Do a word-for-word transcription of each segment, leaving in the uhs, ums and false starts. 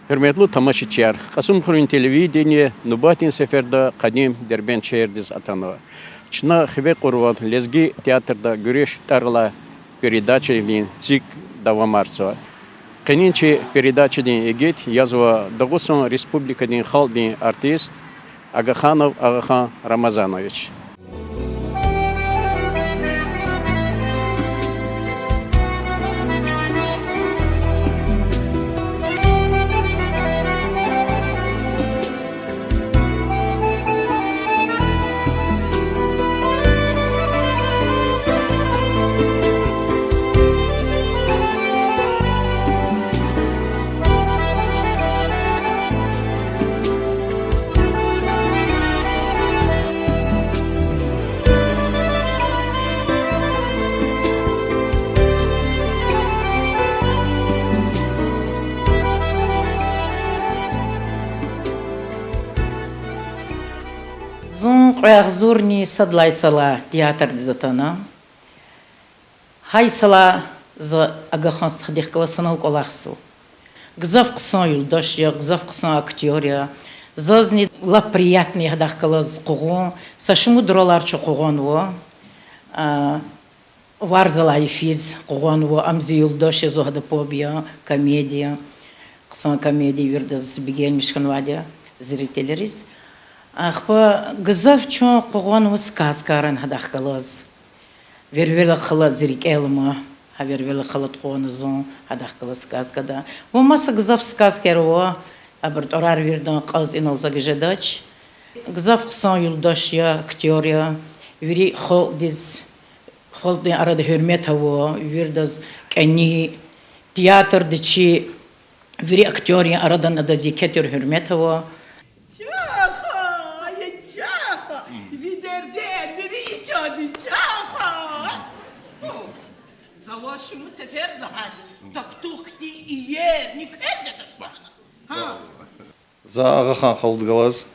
Гьуьрметлу тамашачияр, Кьасумхуьруьн телевидение нубатдин сеферда къадим Дербент шегьердиз атанва. Чна хиве кьурвал лезги театрда Гуьруьш тӀвар алай передачадин цикл давамарзава. Къенин чи передачадин игит язва Дагъустан Республикадин халкьдин артист Агаханов Агъахан Рамазанович. Зун кьве агъзурни сад лагьай йисалай театрдиз атана. Гьа йисалай за Агъахан стхадихъ галаз санал кӀвалахзава. Гзаф хъсан юлдаш я, гзаф хъсан актёр я. Зазни лап приятный гьадахъ галаз къугъун, са шумуд ролар чун къугъванва. А, Варз алай йифиз къугъванва, ам зи юлдаш я, зун гьада паб я, комедия. Хъсан комедия виридаз бегенмиш хьанвайди я зрительриз. Ахпа гзаф чун къугъванва сказкайран гьадахъ галаз. Вервелаг хала зи рикӀел ама, гьа Вервелаг халад къугъвана зун гьадахъ галаз сказкада. Ва маса гзаф сказкаяр ава, абур тӀварар виридан кьаз инал за гуьзедач. Гзаф хъсан юлдаш я, актёр я, вири халкьдиз, халкьдин арада гьуьрмет ава, виридаз кӀани, театрдин чи вири актёррин арадан адаз еке тир гьуьрмет ава. Чахъ, я чахъ, ви дердер вири ичӀади, чахъ. За ваз шумуд сефер лагьайди, таптух хьтин иер, ни квез жедач лагьана. Гьа. За Агъахан халуд галаз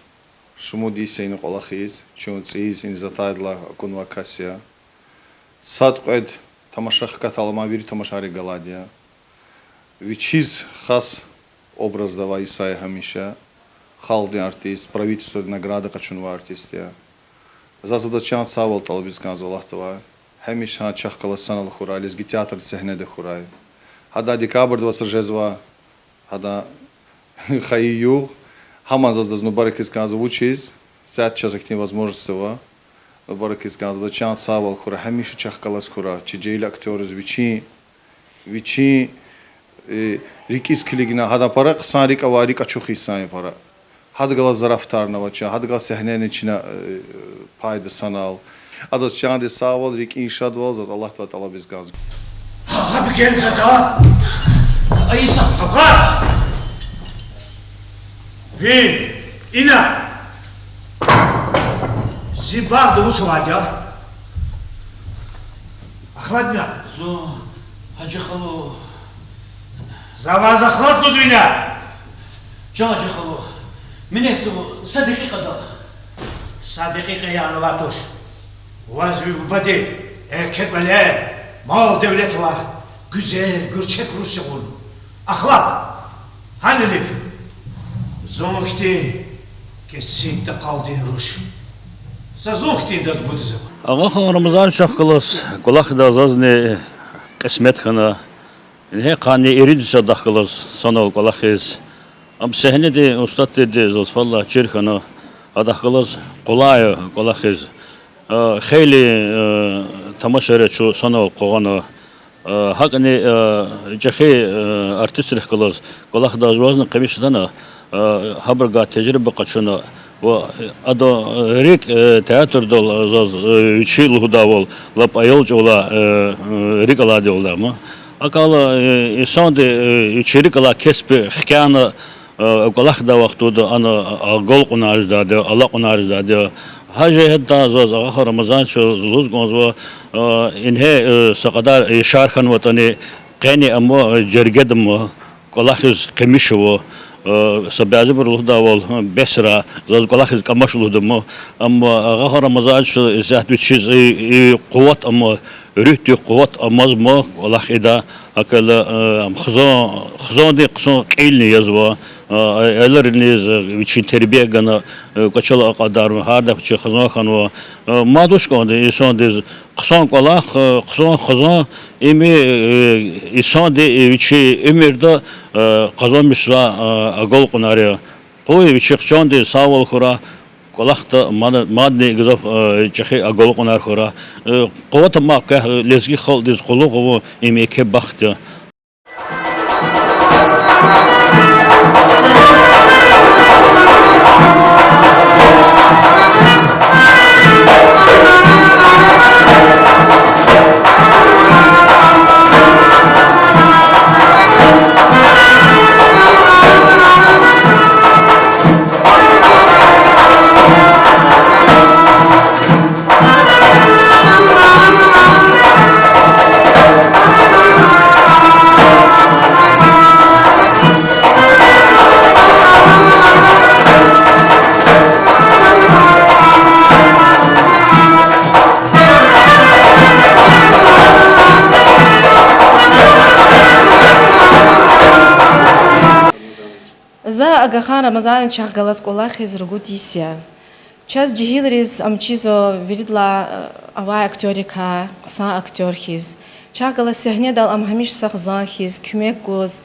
шумуд йис я ина кӀвалахиз, чун цӀийиз иниз атайдалай акунвай кас я. Сад-кьвед тамаша хкатайла, амай вири тамашайрик галайди я. Вичиз хас образда авай йис я гьамиша. Халкьдин артист, правительстводин награда къачунвай артист я. Заз адаз чандин сагъвал тӀалабиз кӀанзава Аллагьдивай. Гьамиша гьа чахъ галаз санал хьурай, лезги театрдин сегьнеда хьурай. Гьадан декабрдин вацра жезвай гьадан хайи югъ. Гьаман заз адаз мубаракиз кӀанзава вучиз, исятда чаз гьахьтин возможность ава. Мубаракиз кӀанзава, адаз чандин сагъвал хьурай, гьамиша чахъ галаз хьурай, чи жегьил актёриз вичин, вичин, э, рикӀиз килигна, гьадан пара хъсан рикӀ авай, рикӀ ачух инсан я пара. Гьадахъ галаз зарафатарни авач, гьадахъ галаз сегьнени чна, э, пайда санал. Адаз чандин сагъвал, рикӀин шадвал заз Аллагьдивай тӀалабиз кӀанзава. Гьа, гьа, бегенмир гада. Айса, къакъат! Ви, ина! Зи багъда вуч авайди я? Ахладна? Зун, Гьажи халу. За ваз ахлад лугьузвани? Чан Гьажи халу, минет зи са декьикьадал. Са декьикьа ягъни авай туш. Ваз ви бубади еке кӀвале, мал-девлет авай, гуьзел, гуьрчег руш жагъурна. Ахлад, гьанилив? Зун хьтин кесиб такьалдин руш. Са зун хьтин адаз гудзава. Агъахан Рамазанович чахъ галаз кӀвалахдай зазни кьисмет хьана. Ингье къанни ирид йис я адахъ галаз санал кӀвалахиз. Ам сегьнедин устӀарди заз фадлай чир хьана, адахъ галаз къулай я кӀвалахиз. Э, хейлин, э, тамашайра чун санал къугъвана. Э, гьакӀни, э, чӀехи, э, артистрихъ галаз кӀвалахдай заз вазни къимиш атана, э, гьабурувай тежриба къачуна. Ва, э, адан, э, рикӀ, э, театрдал, э, заз, э, вичи лугьудайвал, лап аял чӀавалай, э, э, рикӀ алайди я лугьуда ман. АкӀ хьайила, э, инсанди, э, вичин рикӀ алай кеспи хкяна, э, кӀвалахдай вахтунда ана, э, агалкьунар жедайди я, алакьунар жедайди я. Гьа жигьетдай заз Агъахан Рамазановичаз лугьуз кӀанзава, э, ингье, э, са кьадар яшар хьанватӀани, къени ам, э, жергеда ам, кӀвалахиз къимиш ава, э, са бязибуру лугьудайвал, э, бесра, заз кӀвалахиз кӀамач лугьуда ам. Амма Агъахан Рамазанович исятда вичиз и, и къуват ам, руьгьдин къуват амаз ам кӀвалах ийида, гьакӀ хьайила, э, ам хизан, хизандин хъсан кьилни язва, А, аялриз, э, вичин тербия гана, э, кӀвачел акьадарун, гьарда вичин хизан хьанва. Э, мад вуч кӀанда инсандиз, хъсан кӀвалах, э, хъсан хизан, им, э, инсанди, э, вичин уьмуьрда, э, къазанмишзавай, э, агалкьунар я. Къуй вичихъ чандин сагъвал хьурай, кӀвалахда мад-, мадни гзаф, э, чӀехи агалкьунар хьурай. Э, къуват ама квехъ, э, лезги халкьдиз къуллугъ авун, им еке бахт я. За Агахан Рамазановичахъ галаз кӀвалахиз ругуд йис я. Чаз жегьилриз ам чизва виридалай, э, авай актёррикай, хъсан актёр хьиз. Чахъ галаз сегьнедал ам гьамиша са хизан хьиз куьмек гуз,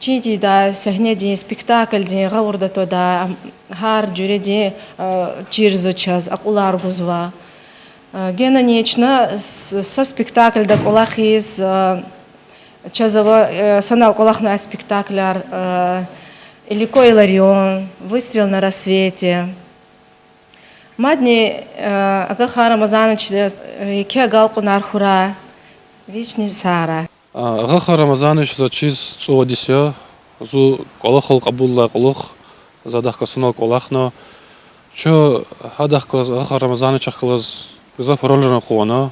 чин тийидай сегьнедин, спектаклдин гъавурда твадай, ам гьар жуьредин, э, чирзава чаз, акьулар гузва. Э, генани чна с-, са спектаклда кӀвалахиз, э, чаз ава, э, санал кӀвалахнавай спектакляр, э, Илико Иларион, Выстрел на рассвете. Мадни, э, Агахан Рамазанович, э, еке агалкьунар хьурай, вични сагърай. А, Агахан Рамазанович заз чиз цӀувад йис я, зун кӀвалахал кьабуллай кьулухъ, за адахъ галаз санал кӀвалахна. Чун гьадахъ галаз, Агахан Рамазановичахъ галаз гзаф рольран къугъвана.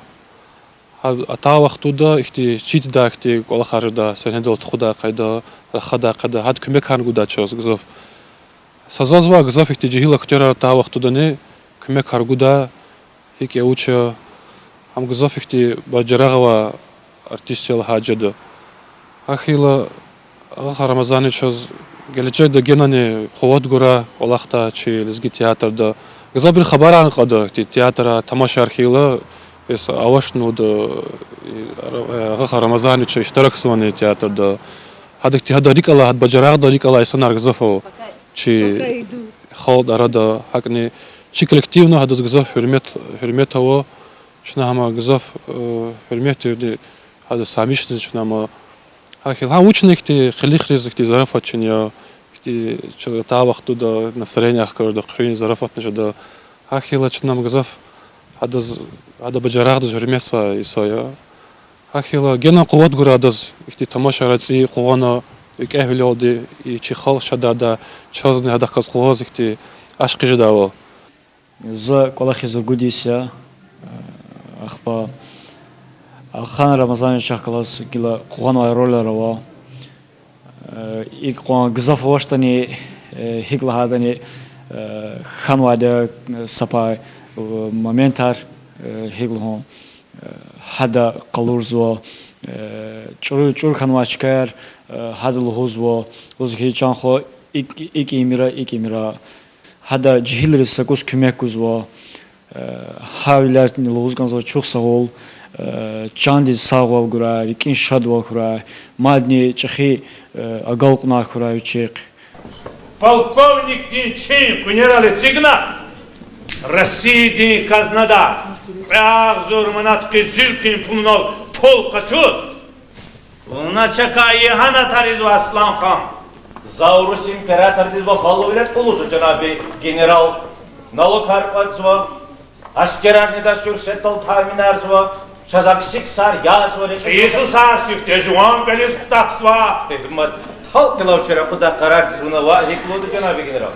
Гьа, атай вахтунда ихьтин чин тийидай, ихьтин кӀвалахар жедай, сегьнедал тухудай къайда, рахадай къайда, гьада куьмекар гудай чаз гзаф. Са заз ва гзаф ихьтин жегьил актёрар атай вахтундани куьмекар гудай, гьикӀ я, вуч я, гьам гзаф ихьтин бажарагъ авай артист я лагьай жеда. Гьахьайила Агахан Рамазановичаз гележегда генани къуват гурай кӀвалахдай чи лезги театрда. Гзафбуру хабарарни кьада ихьтин театрдай тамашаяр хьайила, бес авачни лугьуда, э, Агахан Рамазановича иштиракзавани театрда. Гьада ихьтин, гьадан рикӀ алай, гьадан бажарагъдин рикӀ алай инсанар гзаф ава чи халкьдин арада. ГьакӀни чи коллективни гьадаз гзаф гьуьрмет, гьуьрмет ава. Чна гьам гзаф, э, гьуьрметдирди, гьадаз гьамишзни чна ма. Гьахьайила гьа вучни ихьтин къилихриз ихьтин зарафатчини я, ихьтин чаз атай вахтунда настроение ахкарда, хъуьруьн зарафатни жеда. Гьахьайила чна ам гзаф гьадаз, гьадан бажарагъдиз гьуьрметзавай инсан я. Гьахьайила генани къуват гурай адаз ихьтин тамашаяр цӀийи къугъвана, викӀегьвилелди, и чи халкь шад ада, чазни гьадахъ галаз къугъваз ихьтин ашкъи жедайвал. За кӀвалахиз ругуд йис я, ахпа Агахан Рамазановичахъ галаз гила къугъванвай рольар ава. Э, икӀ къван гзаф авачтӀани, э, гьикӀ лагьайтӀани, э, хьанвайди я, э, са пай, э, моментар, э, гьикӀ лугьун, э, гьада къалурзава, э, чӀуру, чӀур хьанвай чкаяр, э, гьада лугьузва, лугьузва хьи, чан хва, икӀ, икӀ ийимир, икӀ ийимир. Гьада жегьилриз са кӀус куьмек гузва. Э, гьавиляй лугьуз кӀанзава чухсагъул, э, чандиз сагъвал гурай, рикӀин шадвал хьурай, мадни чӀехи, э, агалкьунар хьурай вичихъ. Полковникдин чин къуьнерал эцигна, Россиядин казнада кьве агъзур манат къизилдин пулунал пул къачуз, вуна чакай ягьанатар ийизва, Асланхан. За урус императордиз вафалувиле кьулзава, жанаби генерал. Налогар кьатӀзава, аскерарни дастур сетал таъминарзава, чаз акси ксар язва, рекьизва. ЦӀийи сусар сифте жуван кӀвализ хутахзава. Э, мад, халкьдилай вичи ракъурдай къарардиз вуна ваъ гьикӀ лугьуда, жанаби генерал?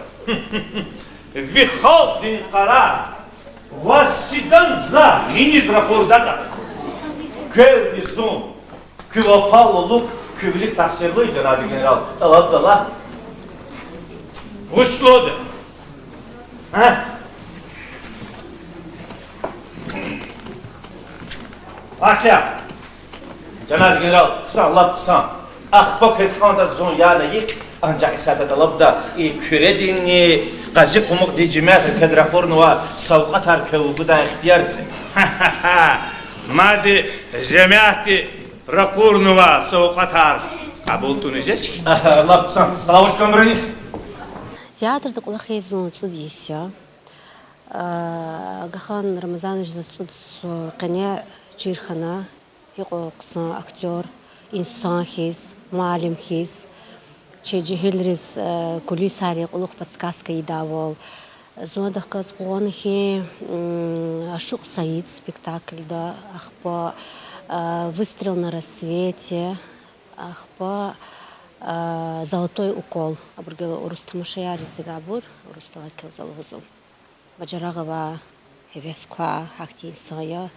Ви халкьдин къарар ваз чидан за гьиниз ракъурдатӀа, квелди зун куь вафалулук, куь вилик тахсирлу я, жанаби генерал, тӀалабзава лагь. Вуч лугьуда? А? Акъя, жанаби генерал, хъсан, лап хъсан. Ахпа квез кӀанда зун яна йикъ, Анжах исятда тӀалабда и Куьрединни Къазикъумукьдин жемятри квез ракъурнава савкьватар квел вугудай ихтияр це. Мад жемятди ракъурнава савкьватар. Кьабул тавуна жеч. Лап хъсан, лавушкамрани. Театрда кӀвалахиз зун цӀуд йис я. Агахан Рамазанович заз цӀуд йис къене чир хьана, гьикьван хъсан актёр, инсан хьиз, муаллим хьиз, чи жегьилриз кулисайрин кьулухъ подсказка ийидайвал. Зун адахъ галаз къугъвана хьи, Ашукь Саид спектаклда, ахпа Выстрел на рассвете, ахпа Золотой укол. Абур гила урус тамашаяр эцигайбур, урус лагьай килигзава лугьузва. Бажарагъ авай, гьевес квай гьахьтин инсан я.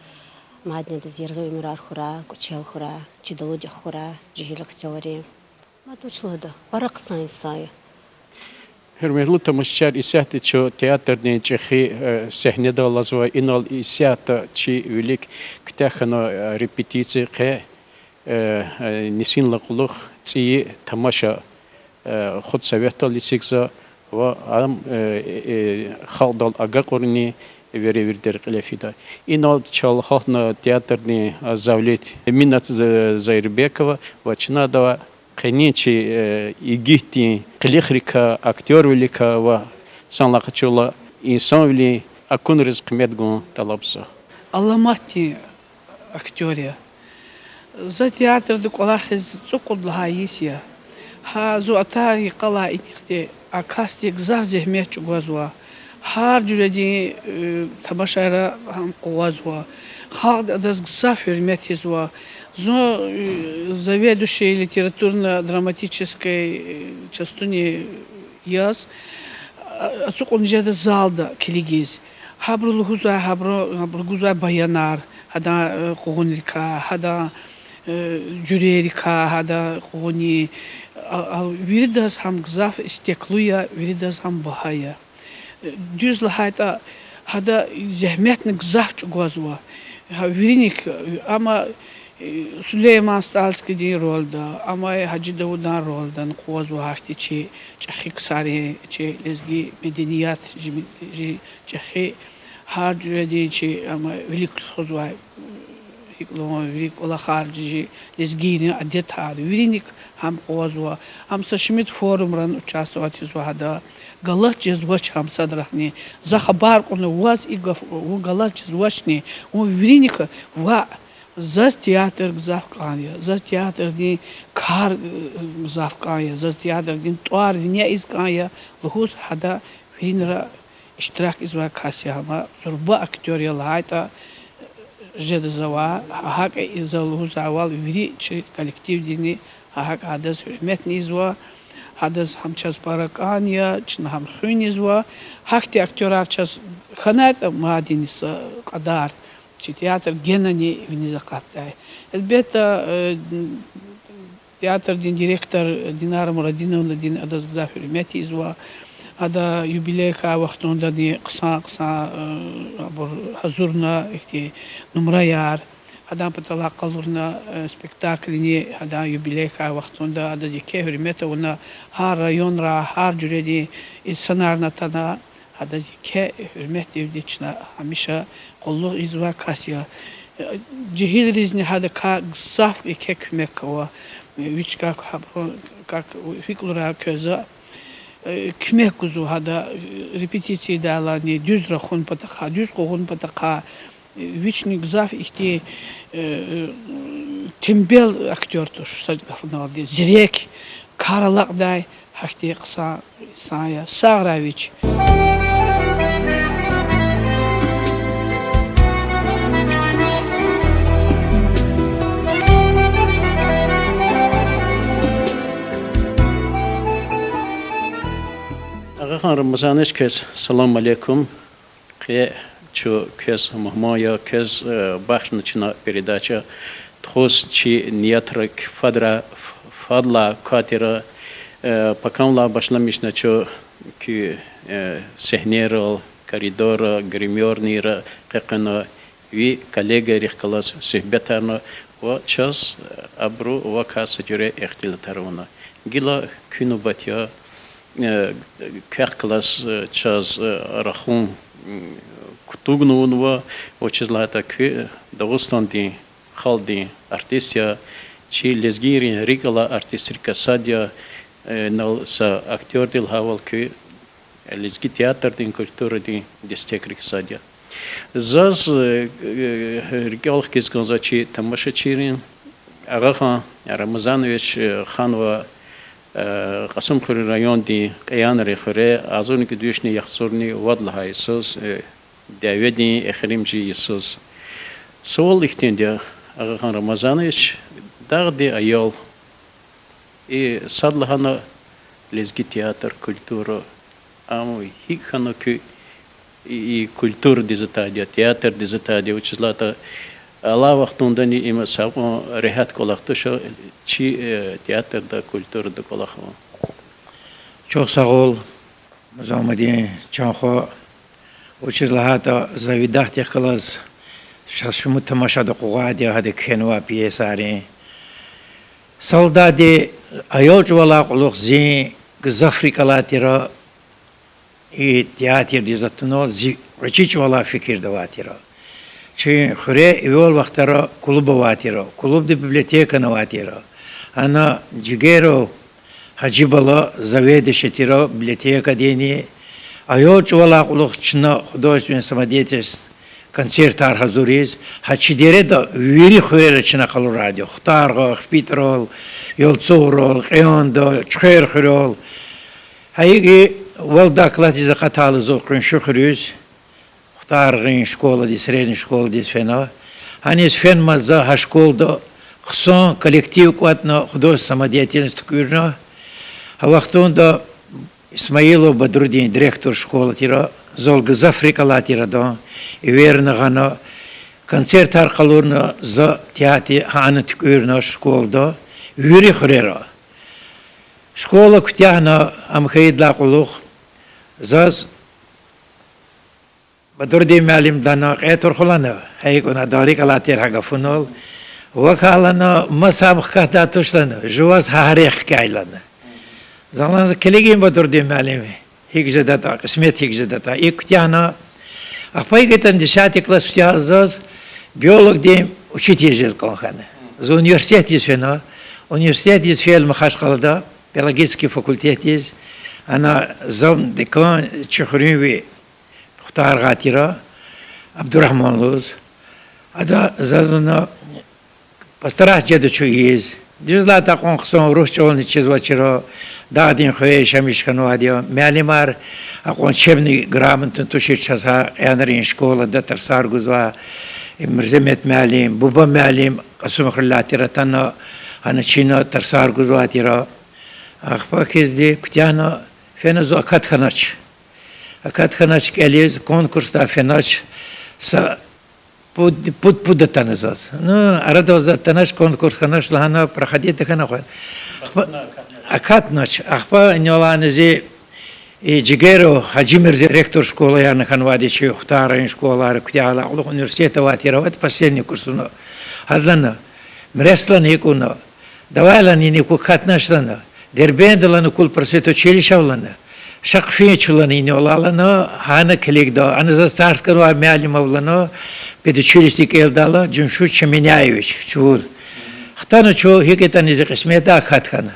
Мадни адаз яргъи уьмуьрар хьурай, кӀвачел хьурай, чидалудихъ хьурай жегьил актёрри. Мад вуч лугьуда, пара хъсан инсан я. Гьуьрметлу тамашачияр, исятда чун театрдин чӀехи сегьнеда алазва, инал исятда чи вилик куьтягь хьана репетиция, къе нисинлай кьулухъ цӀийи тамаша худсоветдал эцигзава ва ам халкьдал агакьарунин веревирдер кьиле фида. Инал чал гьалтна театрдин завлит Минат Зайирбекова ва чна адавай къенин чи игитдин къилихрикай, актёрвиликай ва санлай къачурла инсанвилин акунриз къимет гун тӀалабзава. Аламатдин актёр я. За театрда кӀвалахиз цӀукьуд лагьай йис я. Гьа зун атайдалай йикъалай инихъди а касди гзаф зегьмет чӀугвазва. Гьар жуьредин тамашайра гьам къугъвазва. Халкьди адаз гзаф гьуьрмет ийизва. Зун заведующий литературно-драматической частуни яз, ацукьун жеда залда килигиз. Гьабуру лугьузвай, гьабуру, гьабуру гузвай баянар, гьадан къугъунрикай, гьадан жуьрейрикай, гьадан къугъунин, виридаз гьам гзаф истеклу я, виридаз гьам багьа я. Дуьз лагьайтӀа, гьада зегьметни гзаф чӀугвазва. Гьа вириник, амма Сулейман Стальскийдин рольда, амай Гьажи Давудан рольдани къугъвазва гьахьтин чи чӀехи ксарин, чи лезги меденият, чи, чи чӀехи гьар жуьредин чи, амай вилик тухузвай, гьикӀ лугьун, вири кӀвалахар, чи лезгийрин адетар, вириник гьам къугъвазва. Гьам са шумуд форумрани участвовать ийизва гьада. Галат жезвач гьам садрани. За хабар кьуна ваз и гаф, вун галат жезвачни, вун вириник ваъ, заз театр гзаф кӀан я, заз театрдин кар гзаф кӀан я, заз театрдин тӀвар вине ийиз кӀан я лугьуз гьада виринра иштирак ийизвай кас я. Гьам зурба актёр я лагьайтӀа жеда завай, гьакӀ за лугьузвайвал вири чи коллективдини гьакӀ гьадаз гьуьрметни ийизва, гьадаз гьам чаз пара кӀан я, чна гьам хуьнизва. Гьахьтин актёрар чаз хьанайтӀа мадни са кьадар, чи театр генани виниз акъатдай. Гьелбетда, театрдин директор Динара Мурадиновнадини адаз гзаф гьуьрмет ийизва. Гьада юбилей хьайи вахтундани хъсан-хъсан абур гьазурна ихьтин нумраяр, гьадан паталай къалурна спектаклни, гьадан юбилей хьайи вахтунда адаз еке гьуьрмет авуна, гьар районра, гьар жуьредин инсанарни атана, гьадаз еке гьуьрметдивди чна гьамиша къуллугъ ийизвай кас я. Жегьилризни гьадакай гзаф еке куьмек ава. Вич как, гьабурун как фикӀлурай квез за куьмек гузва гьада, репетицияйдалайни, дуьз рахун патахъай, дуьз къугъун патахъай. Вични гзаф ихьтин тембел актёр туш, са гафуналди, зирек, кар алакьдай гьахьтин хъсан инсан я. Сагърай вич. Агъахан Рамазанович, квез салам алейкум. Къе чун квез мугьман я, квез бахшна чна передача. Тухуз чи ниятра куь фадрай, фадлай квай тир, пакамлай башламишна чун куь сегьнейрал, коридорра, гримёрныйра къекъвена, ви коллегайрихъ галаз суьгьбетарна, ва чаз абуру вакай са жуьре ихтилатар авуна. Гила куь нубат я, э, квехъ галаз, э, чаз, э, рахун, м, кутугнавунва, вучиз лагьайтӀа куь Дагъустандин халкьдин артист я, чи лезгийрин рикӀ алай артистрикай сад я, э, инал са актёрди лагьайвал куь лезги театрдин, культурадин дестекрикай сад я. Заз, э, э, рикӀел хкиз кӀанзава чи тамашачийрин, Агъахан Рамазанович, э, ханва, э, Кьасумхуьруьн райондин Кьеянрин хуьре, агъзурни кӀуьд вишни яхцӀурни вад лагьай йисуз, э, дяведин эхиримжи йисуз. Суал ихьтинди я, Агъахан Рамазанович, дагъдин аял, и сад лагьана лезги театр, культура, ам гьикӀ хьана куь и, и культурадиз атайди я, театрдиз атайди я, вучиз лагьайтӀа алай вахтундани им са кьван регьят кӀвалах туш, чи, э, театрда, культурада кӀвалах авун. Чухсагъул, Музамудин чан хва, вучиз лагьайтӀа за ви дахдихъ галаз ша шумуд тамашада къугъвайди я гьада кхьенвай пьесайрин. Солдатди аял чӀавалай кьулухъ зи гзаф рикӀ алай тира, и театрдиз атунал зи гъвечӀи чӀавалай фикирда авай тира. Чи хуьре эвел вахтара клуб авай тира, клубда библиотекани авай тира. Ана Жигеров Гьажи бала заведующий тира библиотекадини. Аял чӀавалай кьулухъ чна художественный самодеятельность, концертар гьазуриз, гьа чи дереда вири хуьрера чна къалурайди я: Хтаргъа, ХпитӀрал, Ялцугърал, Кьеяндал, Чуьхверхуьрел. Гьа икӀ валдай класс ийиз акъатайла зун къунши хуьруьз, Хтаргъин школадиз, средний школадиз фена. Гьаниз фенмаз за гьа школада хъсан коллектив кӀватӀна, художественный самодеятельность туькӀуьрна. Гьа вахтунда Исмаилов Бадрудин директор школа тира, зал гзаф рикӀ алай тир адан, эверна гъана, концертар къалурна, за театр гьана туькӀуьрна школада, вири хуьрера. Школа куьтягьна, ам хьайидалай кьулухъ заз Бадрудин муаллимди лагьана: Кьетурху, лагьана, гьа икӀ авуна, адан рикӀ алай тир гьа гафунал. Вакай, лагьана, маса ам хкатдай туш, лагьана, жуваз гьа гьарихъ хкяй, лагьана. За лагьана: Килигин, Бадрудин муаллим, гьикӀ жедатӀа, кьисмет гьикӀ жедатӀа. ИкӀ куьтягьна, ахпа икӀ ятӀани десятый класс куьтягьзава заз, биологдин учитель жез кӀан хьана. За университетдиз фена, университетдиз фейила Махачкъалада биологический факультетдиз, ана зам декан чи хуьруьнви Хтаргъай тира, Абдурагьман лугьуз. Ада заз лагьана, постараться жеда чун ийиз. Дуьз лагьайтӀа, акьван хъсан урус чӀални чизвачир, дагъдин хве яшамиш хьанвайди я. Муаллимар акьван учебный грамотни тушир чаз гьа Кьеянрин школада тарсар гузвай, Мирзамет муаллим, Буба муаллим Кьасумхуьрелай тир, атана, гьана чина тарсар гузвай тир. Ахпа хьизди куьтягьна, фена зун акат хьанач. Акат хьанач кӀелиз, конкурсдай фенач, са пуд, пуд-пуд атана заз. Ну, арадал заз атанач, конкурс хьанач, лагьана, проходить тахьана хва. Ахпа акатнач. Ахпа инал лагьана зи, и Жигеров Гьажимирзе, ректор школаярни хьанвайди чи Хтаргъин школайра, куьтягьайла кьулухъ университет авай тир, авайди последний курсуна. Гьада лагьана, Мирес, лагьана, икӀ авуна, давай, лагьана, ина квай акатнач, лагьана, Дербентда, лагьана, кул просветучилищ ава, лагьана. Ша хъфин чун, лагьана, инал алай, лагьана, гьана килигда. Ана заз тарс ганвай муаллим ава, лагьана, педучилищеда кӀелдайла, Жумшуд Чеменяевич, чувур. Хтана чун, гьикӀ ятӀани зи кьисметдай акат хьана.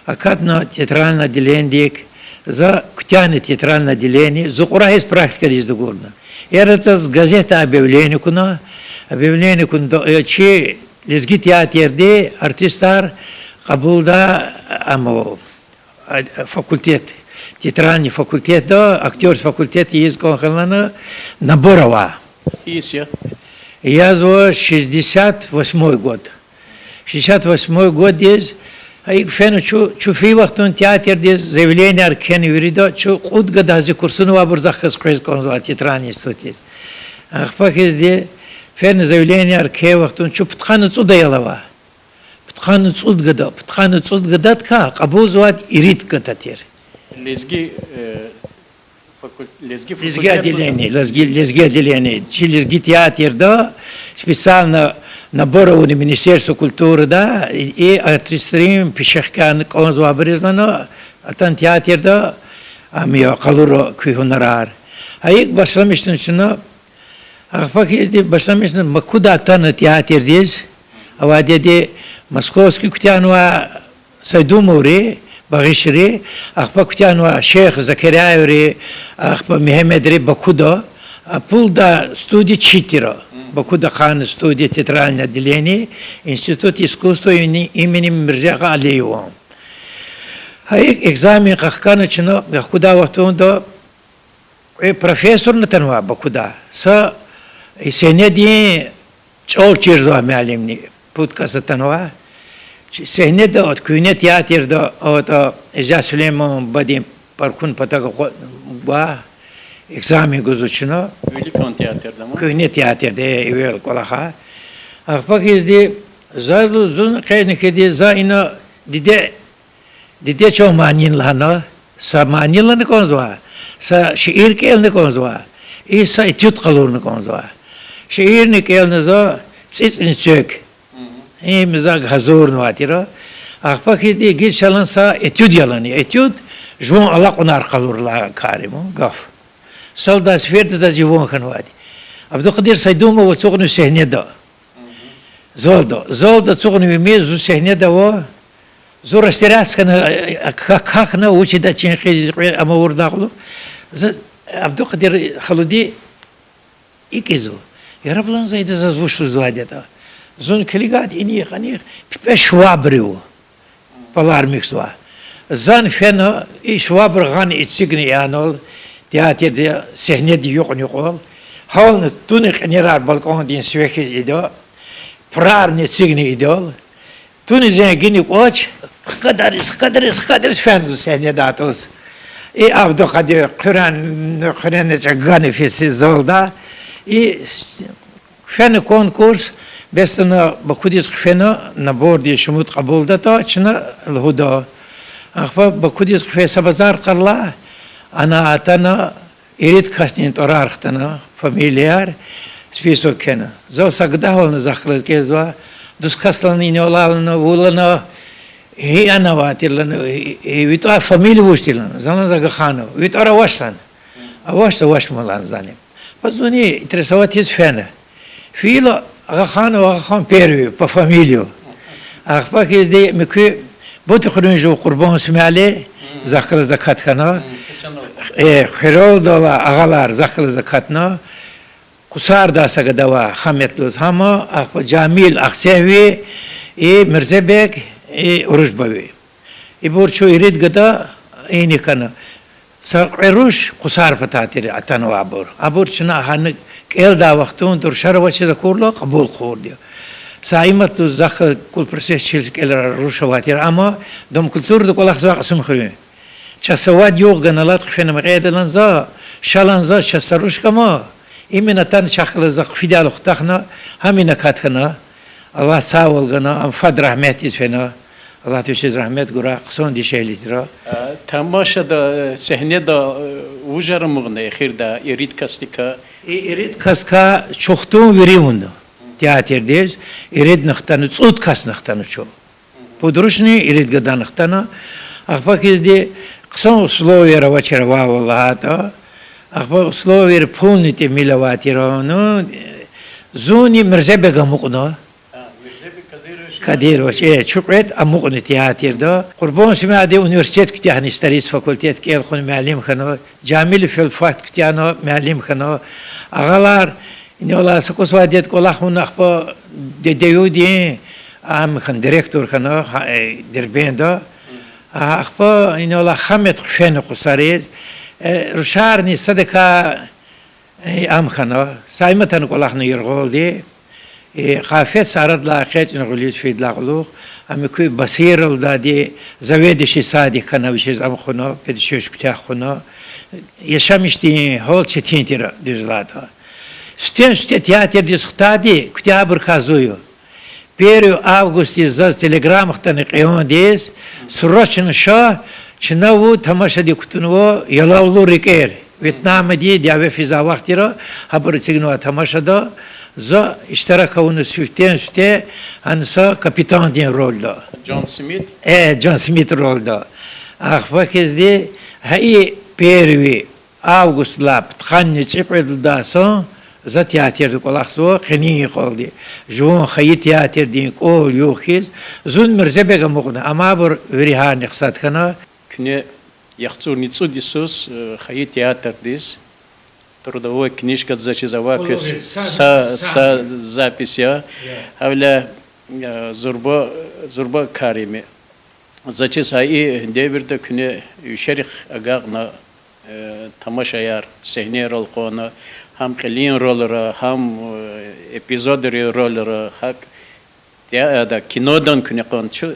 Акатна театральный отделениедик, за куьтягьна театральный отделение, зун Кьурагьиз практикадиз дугурна. Яратаз газетда объявление куна, объявление куна, э, чи лезги театрди артистар кьабулда, ам, а, факультет, театральный факультетда, актёрский факультет ийиз кӀан хьана, лагьана, набор ава. Язва шестьдесят восьмой год. Шестьдесят восьмой годдиз, гьа икӀ фена чун, чун фейи вахтунда театрдиз заявленияр кхьена вирида, чун кьуд гада зи курсуна авайбур захъ галаз къвез кӀанзавай театральный институтдиз. Ахпа хьизди фена заявленияр кхьей вахтунда чун пудкъанни цӀуд аял авай. Пудкъанни цӀуд гада, пудкъанни цӀуд гададикай кьабулзавайди ирид гада тир. Лезги, э, факуль-, лезги отделение, лезги, лезги отделение. Чи лезги театрда специально Набор авуна Министерство культурыда, и артистрин пешекьган кӀанзавайбуруз лагьана, атана театрда, ам я къалура куь гьунарар. Гьа икӀ башламишна чна, ахпа хьизди башламишна Бакуда атана театрдиз, авайди Московский куьтягьнавай Сайдумоври, Багъишри, ахпа куьтягьнавай Шейх Закиряеври, ахпа Мегьамедри Бакуда, а пулда студия чи тира. Бакуда хъана студия театральное отделение Института искусств имени, имени Мирзагъа Алиева. Гьа икӀ экзамен къахкана чна, къахкудай вахтунда, э, профессорни атанвай Бакуда. Са, э, сегьнедин чӀал чирзавай муаллимни, пуд кас атанвай. Чи сегьнеда, от, куьгьне театрда, от, а, Изяс Сулейман бадин паркун патав гва-, гва-, экзамен гузва чна. Виликан театрда ма? Куьгьне театрда, э, эвел кӀвалахай. Ахпа хьизди, заз лугьуз, зун къенин хьиз, за ина диде, диде чун манийни лагьана, са манийни кӀанзава, са шиир кӀелни кӀанзава, и са этюд къалурна кӀанзава. Шиирни кӀелна за, ЦӀицӀни цвек. Им за гьазурнавай тир. Ахпа хьизди гила ша лагьана са этюд я лагьана. Этюд жуван алакьунар къалурдалай кар я, гаф. Салдаз сеферда заз и ван хьанвайди. Абдулкъадир Сайдумов ацукьнава сегьнеда. Залда, залда ацукьнава им, зун сегьнеда ава. Зун растеряться хьана, к-, квахьна, вучда чи хьиз кьве ам авурдалай кьулухъ. За, Абдулкъадир халуди икӀ ийизва. Яраб лагьана за, ида заз вуч лугьузвайди ятӀа. Зун килигайди инихъ-анихъ пипӀе швабра ава. Палар михьзава. Зани фена, и швабра гъана эцигна янал, театрдин сегьнедин юкьни-юкьвал. Гьална туна кьенерар балкӀандин сиве хьиз ида, пурарни эцигна идал. Туна зенгини кӀвач, хкадариз, хкадариз, хкадариз фена зун сегьнедай туш. И Абдулкъадир хъуьрен-, хъуьрена чӀагана фиси залда. И фена конкурс, бес туна Бакудиз хъфена, набордиз шумуд кьабулдатӀа, чна лугьуда. Ахпа Бакудиз хъфей са базар къарла, ана атана, ирид касдин тӀварар хтана, фамилияр, список кхьена. Зал са гадайвални захъ галаз кӀелзава, дуст кас лагьана, инал алай лагьана, вун лагьана, гьи ана авай тир лагьана, ви тӀвар, фамилия вуч тир лагьана, за лагьана Агъаханов, ви тӀвар авач лагьана. АвачтӀа авач ман лагьана зани. Пак зунни интересовать ийиз фена. Фейила Агъаханов, Агъахан первый по фамилии. Ахпа хьизди муькуь Бутуьхуьруьн жув Къурбан Смяли захъ галаз акат хьана. Э, Хуьралдилай агъалар захъ галаз акатна. Къусардай са гада ава, Хамет лугьуз, гьам, ахпа Жамил Ахцегьви, и Мирзебег, и Уружбави. Ибур чун ирид гада ина хьана. Са кьве руш Къусар патай тир атанвайбур. Абур чна гьана кӀелдай вахтунда рушар авачиз акурла кьабул хъувурди я. Саимат лугьуз захъ галаз культпросвет чил кӀелай руш авай тир, амма Дом культурыда кӀвалахзавай Кьасумхуьруьн. Чаз са вад-югъ гана алад хъфена мекьеда лагьана за, ша лагьана заз чаз са руш кама, именно атана чахъ галаз захъ фидайла хутахна, гьам ина акат хьана, Аллагьди сагъвал гана, ам фад рагьметдиз фена, Аллагьди вичиз рагьмет гурай, хъсан дишегьли тир. Тамашада, сегьнеда вужар амукьна эхирда ирид касдикай? И ирид касдикай чухтун вири авуна театрдиз, иридни хтана, цӀуд касни хтана чун. Пуд рушни ирид гадани хтана. Ахпа хьизди хъсан условияяр авачир авайвал лагьайтӀа, ахпа условияяр полный тӀимил авай тир, ну, зунни Мирзебег амукьна. Кадырович, э, чу кьвед амукьна театрда. Къурбан Смяди университет куьтягьна, исторический факультет, кӀел хьана, муаллим хьана, Жамил филфак куьтягьна, муаллим хьана. Агъалар, инал алай са кӀусвай дед кӀвалах авуна, ахпа Дедеюдин, ам хьана, директор хьана, Дербентда. Ахпа инал алай Хамет хъфена Къусариз. Рушарни садакай ам хьана, Саиматан кӀвалахна яргъалди. Къафет са арадилай экъечӀна гъуьлуьз фейидалай кьулухъ, ам куь Басиралдади заведующий садик хьана, вичиз ам хъувуна, педучилище куьтягь хъувуна. Яшамишдин гьал четин тир, дуьз лагьайтӀа. Сифтени-сифте театрдиз хтайди куьтягьайбурукай зун я. Первый августдиз заз телеграмма хтана Кьиандиз, срочно ша, чна вун тамашадик кутунва Ялавлу рикӀер. Вьетнамди дяве физвай вахтара, гьабур эцигнавай тамашада, за иштирак авуна сифтени-сифте, гьана са капитандин рольда. Джон Смит? Э, Джон Смит рольда. Ахпа хьизди, гьа и первый август лап, пудкъанни цӀикьвед лагьай сан, за театрда кӀвалахзава, къенин йикъалди. Жуван хайи театрдин кӀвал-югъ хьиз, зун Мирзебег амукьна, амма абур вири гьарни хъсад хьана. Куьне яхцӀурни цӀуд йисуз, э, хайи театрдиз, трудовой книжкада заз чиз авай квез са, са запись я. Гьавиляй, э, зурба, зурба кар я им. Заз чиз гьа и девирда куьне вишерихъ агакьна, э, тамашаяр, сегьнейрал къвана, гьам кьилин рольра, гьам, э, эпизодрин рольра, гьакӀ теа-, ада, кинодан куьне къван чу,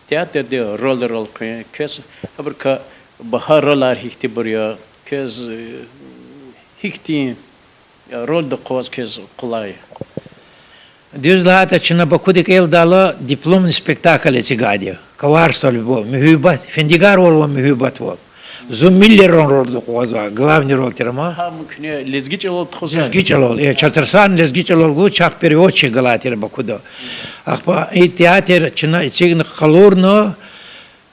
театрдин рольрал къвен, квез гьабурукай багьа ролар гьихьтинбур я, квез, э, гьихьтин рольда къваз квез къулай я? Дуьз лагьайтӀа, чна Бакуда кӀелдайла дипломный спектакль эцигайди я. Коварство любви, муьгьуьббат, фендигарвал ва муьгьуьббатвал. Зун Миллеран рольда къугъвазвай, главный роль тир ам. Гьам куьне лезги чӀалал тухузва? Лезги чӀалал, э, Чатурсарни лезги чӀалал гуз, чахъ переводчик галай тир Бакуда. Ахпа и театр чна эцигна къалурна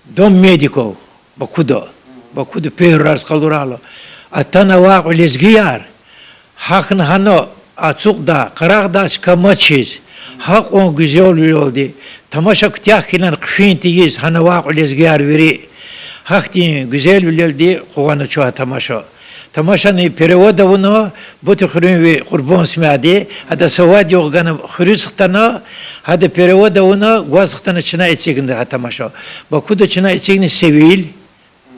Дом медиков, Бакуда. Бакуда первый раз къалурайла. Атана авай кьве лезгияр, гьахьна гьана ацукьдай, къарагъдай чка амачиз, гьакьван гуьзелвилелди, тамаша куьтягь хьайилани хъфин тийиз, гьана авай кьве лезгияр вири. Гьахьтин гуьзелвилелди къугъвана чун гьа тамаша. Тамашани перевод авуна, Бутух хуьруьнви Къурбан Смяди, ада са вад югъ гана хуьруьз хтана, гьада перевод авуна, гваз хтана чна эцигна гьа тамаша. Бакуда чна эцигна Севиль,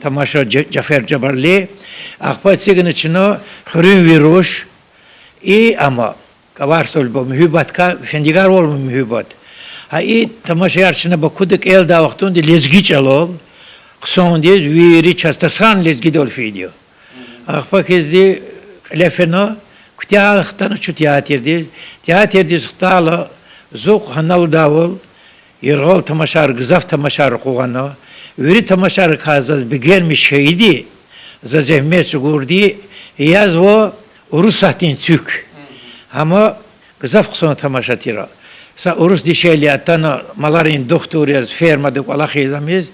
тамаша Жа-, Жафер Жабарли, ахпа эцигна чна Хуьруьнви руш, и ама, Коварство любви, муьгьуьббатдикай фендигарвал ва муьгьуьббат. Гьа и тамашаяр чна Бакуда кӀелдай вахтунда лезги чӀалал, хъсандиз вири чаз тарсар лезгидал фейиди я. Ахпа хьизди кьиле фена, куьтягь хтана чун театрдиз. Театрдиз хтайла, зун гьаналдайвал яргъал тамашар, гзаф тамашар къугъвана. Вири тамашарикай заз бегенмиш хьайиди, за зегьмет чӀугурди, язва Урусатдин цуьк. Гьам гзаф хъсан тамаша тир. Са урус дишегьли атана маларин духтур яз, фермада кӀвалах ийиз ам ийиз,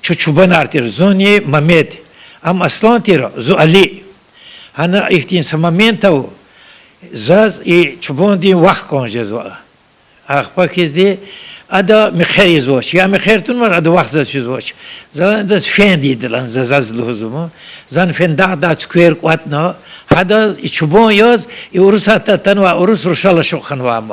чу-, чубанар тир, зунни Мамед. Ам Аслан тир, зун Али. Гьана ихьтин са момент ава, заз и чубандин вах кӀан жезва. Ахпа хьизди ада мехъер ийизвач, я мехъер тунвай, ада вах заз физвач. Залан адаз фендайди лагьана, за-, заз лугьузва ман. Зан фендагъдай цуьквер кӀватӀна, гьадаз и чубан яз, и Урусатда атанвай урус рушал ашукь хьанвай ам.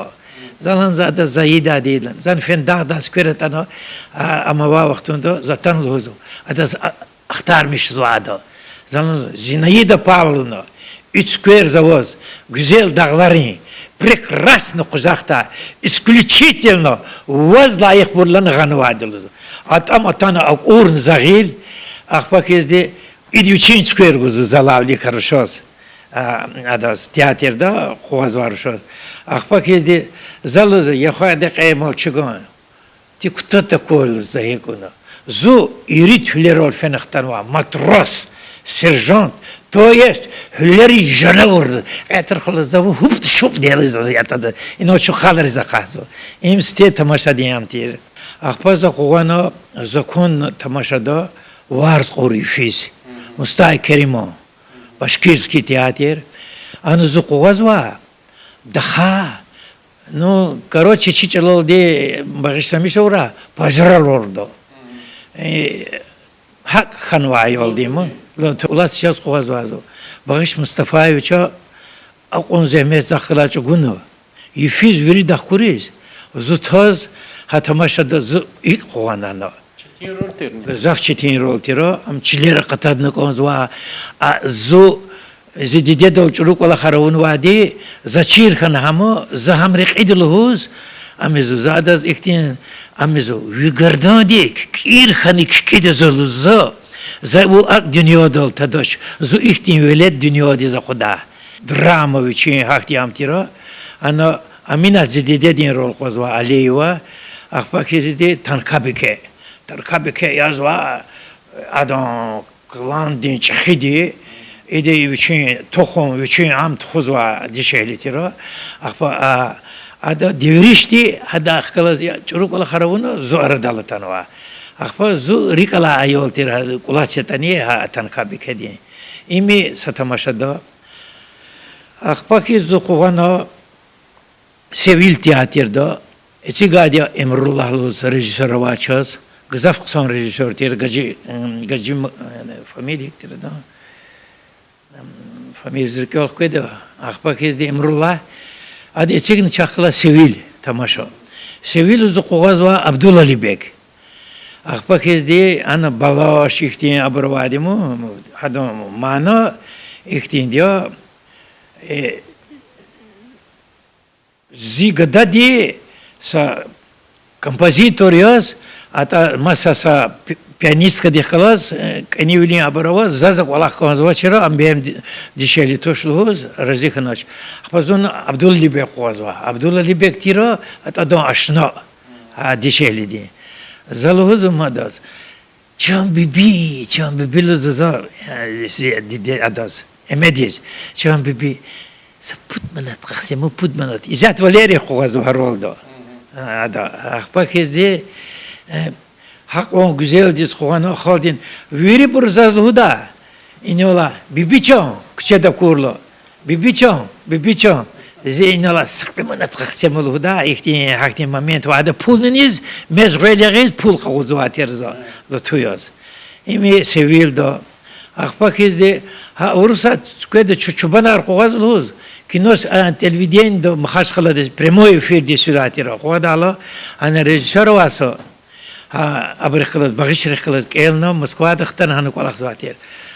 Залан за адаз за ийидайди лагьана. Зан фендагъдай цуьквер атӀана, а, ам авай вахтунда за атана лугьузва. Адаз, а, ахтармишзава ада. Залан Зинаида Павловна, и цуьквер за ваз, гуьзел дагъларин, прекрасно къужахдай, исключительно ваз лайихбур лагьана гъанвайди я лугьузва. АтӀам атана акӀурна за гъил, ахпа хьизди, ида вичин цуьквер гузва залай вилик рушаз. А, адаз театрда къугъвазвай рушаз. Ахпа хьизди, за лугьузва, я хва, ада кьеймал чугун. Ти кутада такой лугьуз за гьикӀ авуна. Зун ирид гьуьлерал фена хтанвай матрос, сержант, то есть гьуьлерин жанавур. Кьетар хала за вун гьупӀ-шупӀ деялиз ятӀа ада. Инал чун къалариз акъатзава. Им сифте тамашадин ам тир. Ахпа за къугъвана, законно тамашада Варз кьур йифиз. Мустай Кериман, башкирский театр. Ана зун къугъвазва, даха, ну, короче, чи чӀалалди багъишламиш авурай, пожрал орду. Э, гьакӀ хьанвай аялди я ман. Лан, улац яз къугъвазвазва. Багъиш Мустафаевича акьван зегьмет захъ галай чӀугуна. Йифиз вири дахкуриз, зун таз гьа тамашада зун икӀ къугъвана. Четин роль тирни? Гзаф четин роль тир, ам чилер акъатадна кӀанзава, а зун зи дидедал чӀуру кӀвалахар авунвайди, за чир хьана гьам, за гьам рекьида лугьуз, ам ийизва, за адаз ихьтин, ам ийизва, ви гардандик кӀир хьана ккӀида за лугьуз, за, за вун акӀ дуьньядал тадач, зун ихьтин велед дуьньядиз акъудай. Драма вичин гьахьтин ам тир. Ана Аминат зи дидедин роль къвазва, Алиева, ахпа хьизди Танкабике. Танкабике язва адан кландин чӀехиди, Ида вичин тухум, вичин ам тухузвай дишегьли тир. Ахпа, а, ада девришди, гьадахъ галаз я чӀуру кӀвалахар авуна, зун арадал атанва. Ахпа зун рикӀ алай аял тир, гьа кӀулац ятӀани, гьа атана капӀ кхьейди. Им са тамашада. Ахпа хьиз зун къугъвана Севиль театрда. Эцигайди я Эмруллагь лугьуз режиссёр авай чаз. Гзаф хъсан режиссёр тир, Гажи, м, Гажи, м, фамилия тир ада. М, фамилия зи рикӀел хкведа, ахпа хьизди Эмруллагь. Ада эцигна чахъ галаз Севиль тамаша. Севильда зун къугъвазва Абдулалибег. Ахпа хьизди ана балаш ихьтин абур авайди ма, гьадан мана ихьтинди я, э, зи гадади са композитор яз, атӀа маса са пи-, пианисткадихъ галаз, э, кӀанивилин абур аваз, заз а кӀвалах кӀанзавачир, ам бегьем ди-, дишегьли туш лугьуз, рази хьанач. Ахпа зун Абдулалибег къугъвазва. Абдулалибег тир атӀадан ашна, а дишегьлидин. За лугьузва ма адаз: Чан биби, чан биби, лугьузва за, э, зи диде адаз, Эмедиз, чан биби, са пуд манат къахче ман, пуд манат. Исят Валерий къугъвазва гьа ролда. А, ада, ахпа хьизди, э, гьакьван гуьзелдиз къугъвана халкьдин, вирибуру заз лугьуда: Инал ала, биби чан, куьчеда акурла. Биби чан, биби чан. Зи инал ала са пуд манат къахче ман лугьуда, ихьтин, гьахьтин момент ва ада пулни низ, мез гъвел ягъиз пул къагъузвай тир за, лату яз. Им Севильда. Ахпа хьизди, гьа Урусат цуькведа чу-, чубанар къугъваз лугьуз, кино, а, телевиденида Махачкъаладиз прямой эфирдиз физвай тир. Къугъвадайла, гьана режиссёр авай са, гьа, абурухъ галаз, багъишрихъ галаз кӀелна, Москвада хтана гьана кӀвалахзавай тир.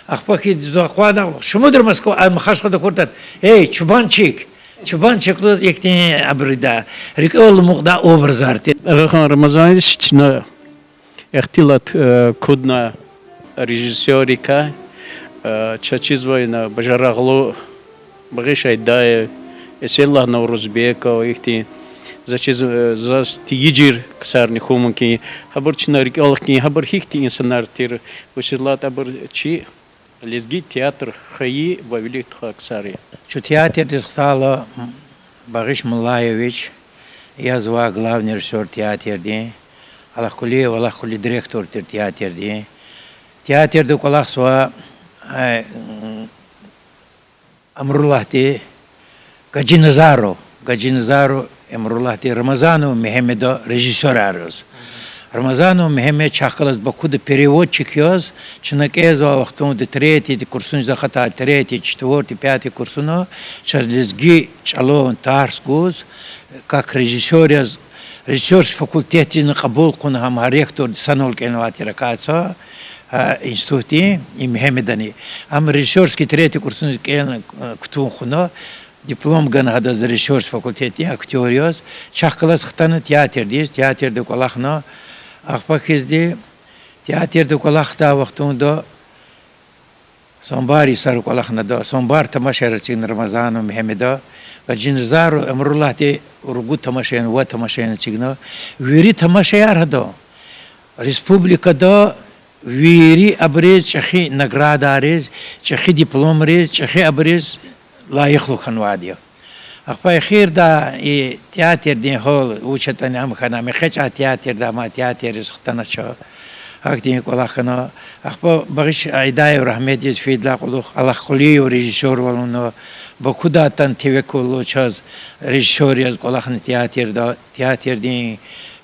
Ахпа хьиз зун къугъвадайла, шумудра Москва, а, Махачкъалада акуртӀа, эй, чубанчик, чубанчик лугьуз ихьтин абур ийидай, рикӀел аламукьдай образар тир. Агъахан Рамазанович, чна ихтилат, э, кудна режиссёррикай, э, чаз чизвай на бажарагълу Багъиш Айдаев, эседлай Наврузбеков, ихьтин, заз чиз, э, заз тийижир ксарни хьун мумкин я. Гьабур чна рикӀел хкин, гьабур гьихьтин инсанар тир, вучиз лагьайтӀа абур чи лезги театр хайи ва вилик тухвай ксар я. Чун театрдиз хтайла, Багъиш Муллаевич язва главный режиссёр театрдин, Аллагь Кулиев, Аллагь Кули директор тир театрдин. Театрда кӀвалахзава, э, Амруллагьди, Гаджиназаров, Гаджиназаров Эмруллагьди, Рамазанов Мегьамеда режиссёрар яз. Рамазанов Мегьамед чахъ галаз Бакуда переводчик яз, чна кӀелзавай вахтунда третий курсуниз акъатай, третий, четвёртый, пятый курсуна, чаз лезги чӀалан тарс гуз, как режиссёр яз, режиссёрский факультетдизни кьабул хъувуна, гьам гьа ректорди санал кӀелнавай тир акай са, а, институтдин, и Мегьамедани. Ам режиссёрский третий курсуниз кӀелна, э, кутун хъувуна, диплом гана гьадаз режиссёрский факультетдин, актёр яз. Чахъ галаз хтана театрдиз, театрда кӀвалахна. Ахпа хьизди театрда кӀвалахдай вахтунда Самбар йисара кӀвалахна ада, Самбар тамашаяр эцигна Рамазанов Мегьамеда, Гаджиназаров Эмруллагьди ругуд тамашаяр, вад тамашаяр эцигна. Вири тамашаяр гьада республикада вири абуруз чӀехи наградайриз, чӀехи дипломриз, чӀехи абуруз лайихлу хьанвайди я. Ахпа эхирда и театрдин гьал вуч ятӀани ам хьана, ам экъечӀай театрда, ам а театрдиз хтанач, гьахьтин кӀвалах хьана. Ахпа Багъиш Айдаев рагьметдиз фейидалай кьулухъ Аллагь Кулиев режиссёрвал авуна, Бакудай атана тевеккуллу чаз режиссёр яз кӀвалахна театрда, театрдин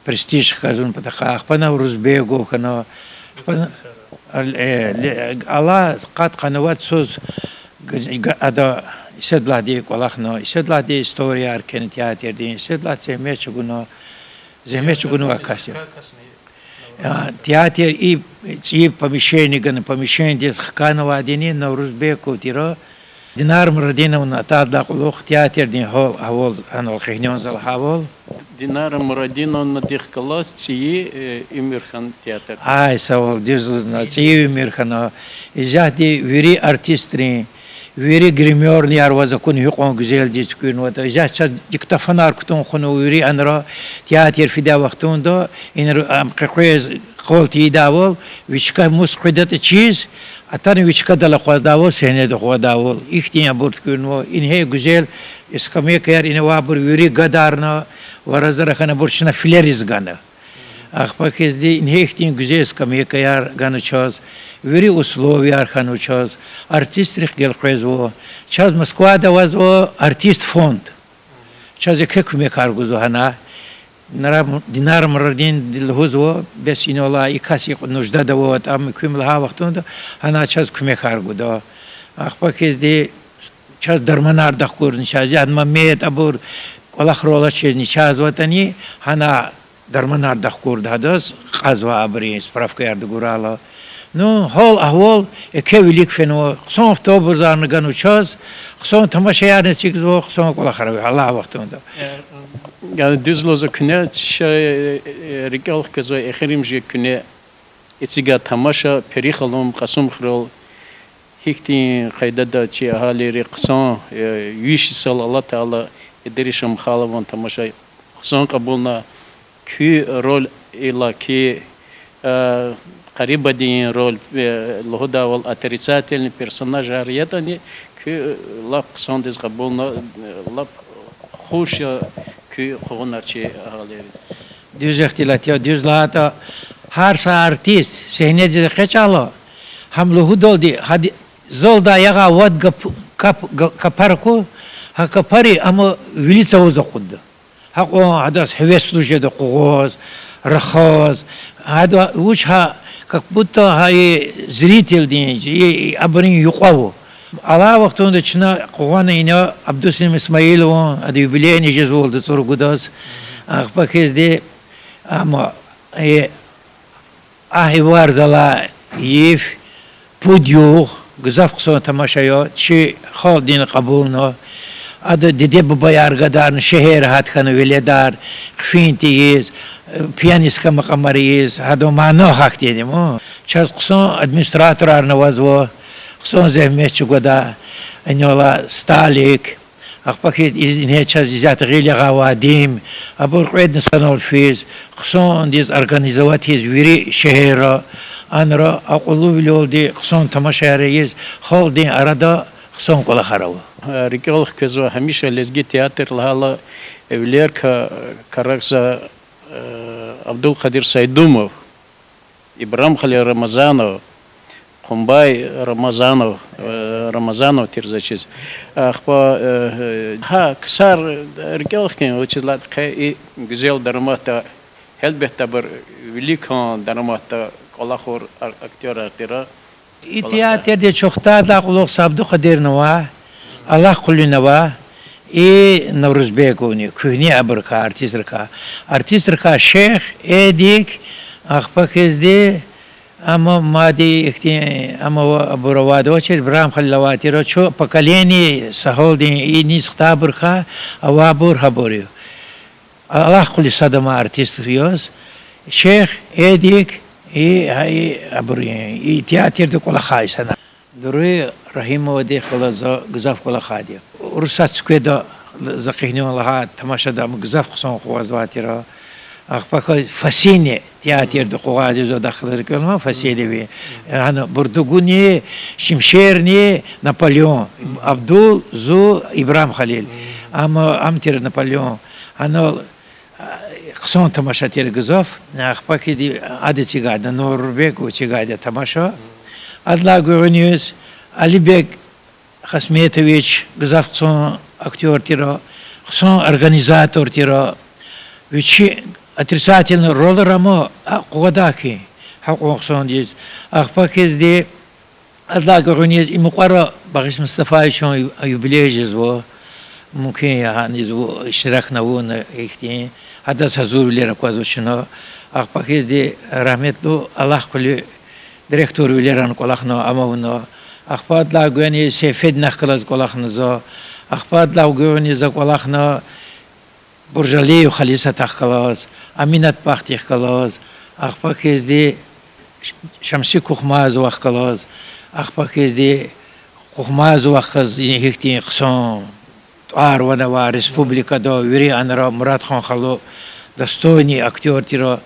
престиж хкажун патахъай. Ахпа Наврузбегов хьана, ахпа, э, ле-, алай къад-къанни вад йисуз г-, г-, ада Эседлагьди кӀвалахна, Эседлагьди историяр кхьена театрдин, Эседлагьди зегьмет чӀугуна, зегьмет чӀугунвай кас я. А, театр и цӀийи помещение гана, помещениедиз хканвайдини Наврузбеков тир. Динара Мурадиновна атайдалай кьулухъ театрдин гьал, гьавал, анал къегьнен зал гьавал. Динара Мурадиновнадихъ галаз цӀийи, э, уьмуьр хьана театр. Ай, савал, дуьз лугьузва, цӀийи уьмуьр хьана. Исятда вири артистрин, вири гримёрнияр ваз акуна, гьикьван гуьзелдиз туькӀуьрнаватӀа. Исятда чаз диктофонар кутун хьуна вири анра, театр фидай вахтунда, инра ам къекъвез Гьал тийидайвал, вичка мус къведатӀа чиз, атана вичкадал акъваздайвал, сегьнеда акъваздайвал. Ихьтин абур туькӀуьрнава, ингье гуьзел скамейкаяр, ина авайбур вири гадарна, ва разара хьана абур чна филериз гана. Ахпа хьизди ингье ихьтин гуьзел скамейкаяр гана чаз, вири условияяр хьанва чаз, артистрихъ гелкъвезва. Чаз Москвада авазва артист фонд. Чаз еке куьмекар гузва гьана. Динара, Динара Мурадовнади лугьузва, бес инал алай и кас икьван нуждада аватӀа, ам куьн лагьай вахтунда гьана чаз куьмекар гуда. Ахпа хьизди чаз дарманар дахкурна чаз, яд, мамед, абур, кӀвалахрал алачирни чазватӀани, гьана дарманар дахкурда гьадаз, кьазва абурун справкаярда гурайла. Ну, гьал-агьвал еке вилик фенва, хъсан автобусарни ганва чаз, хъсан тамашаярни эцигзава, хъсан кӀвалахар ава алай вахтунда. Яни дуьз лугьузва, куьне чи, э, рикӀел хквезва, эхиримжи куьне эцигай тамаша Пери халун Кьасумхуьрел, гьихьтин къайдада чи агьалийри хъсан, э, виш йисал алатайла, Идриса Михайлован тамаша хъсан кьабулна, куь роль, иллаки, э, Къарибадин роль, э, лугьудайвал, отрицательный персонажар ятӀани, куьн, э, лап хъсандиз кьабулна, э, лап хуш я куь къугъунар чи агьалийриз. Дуьз ихтилат я, дуьз лагьайтӀа, гьар са артист сегьнедиз экъечӀайла, гьам лугьудалди, гьади залда ягъай вад гап-, кап-, га-, капар аку, гьа капари ам вилица аваз акъудда. Гьакьван гьадаз гьевеслу жеда къугъваз, рахаз, гьада вуч гьа, как будто гьа и зрительдин, и, и абурун юкьва ава. Алай вахтунда чна къугъвана ина Абдусалим Исмаилован, ада юбилейни жезвалда цӀуругудаз. Ахпа хьизди, амма, э, агь, ивар залай йиф, пуд югъ, гзаф хъсан тамаша я, чи халкьдин кьабулна. Ада диде-бубаяр гадарна, шегьерра гьат хьана веледар, хъфин тийиз, пианистка макьамар ийиз, гьадан мана гьахьтинди я. Чаз хъсан администраторарни авазва, хъсан зегьмет чӀугвадай, инал алай Сталик, ахпа хьиз из-, ингье чаз исятда гъил ягъай Вадим, абур кьведни санал физ, хъсандиз организовать ийиз вири шегьерра, анра акьуллувилелди хъсан тамашаяр ийиз, халкьдин арада хъсан кӀвалахар ава. РикӀел хквезва, гьамиша лезги театр лагьайла, вилер ка-, карагза, э, Абдулкъадир Сайдумов, Ибрагьим-хали Рамазанов, Къумбай Рамазанов, э, Рамазанов тир заз чиз. Ахпа, э, гьа ксар рикӀел хкин, вучиз лагьайтӀа къе и гуьзел дараматда, гьелбетда, абур виликан дараматда кӀвалахур, ар-, актёрар тира. И театрдин чухтадалай кьулухъ са Абдулкъадирни ава, Аллагь Къулини ава, и Наврузбеговни, куьгьне абурукай, артистрикай. Артистрикай Шейх, Эдик, ахпа хьизди, амма мад ихьтин, амма ава, абур авайди авачир, Ибрагьим-хали авай тир, чун поколение са гьалдин, и низ хтайбурукай авайбур гьабур я. Аллагь Къули сад ама артист яз, Шейх, Эдик, и, гьа и, абур, и театрда кӀвалахай санал. Дуруй Рагьимовадихъ галаз за гзаф кӀвалахайди я. Урусат цуькведа, за къигнун лагьай тамашада ам гзаф хъсан къугъвазвай тир. Ахпа хьиз Фасини театрда къугъвайди я, зун адахъ галаз рикӀел ама, Фасини ви. Гьана Бурдугуни, Шимшерни, Наполеон. Абдул, зун, Ибрагьим-хали. Амма ам тир Наполеон. Гьанал хъсан тамаша тир гзаф, ахпа хьиз ада эцигайди я, Нурбек эцигайди я тамаша. Адалай гуьгъуьниз Алибек Хасметович гзаф хъсан актёр тир, хъсан организатор тир. Вичи отрицательный ролар ама, а, къугъвадай хьи, гьакьван хъсандиз. Ахпа хьизди Адалай гуьгъуьниз и мукьвара Багъист Мустафаевичан ю-, юбилей жезва. Мумкин я гьаниз вун иштиракна авуна ихьтин. Гьадаз гьазурвилер аквазва чна. Ахпа хьизди рагьметлу Аллагь Къули директорвилеран кӀвалахна, ам авуна. Ахпа адалай гуьгъуьниз Сейфединахъ галаз кӀвалахна за. Ахпа адалай гуьгъуьниз за кӀвалахна Буржалиев Халисатахъ галаз, Аминат Бахтихъ галаз, ахпа хьизди Ш-, Шамси Кухмазовахъ галаз, ахпа хьизди Кухмазовахъ галаз, ихьтин хъсан тӀвар-ван авай республикада, вири анра, Мурадхан халу, достойный актёр тир,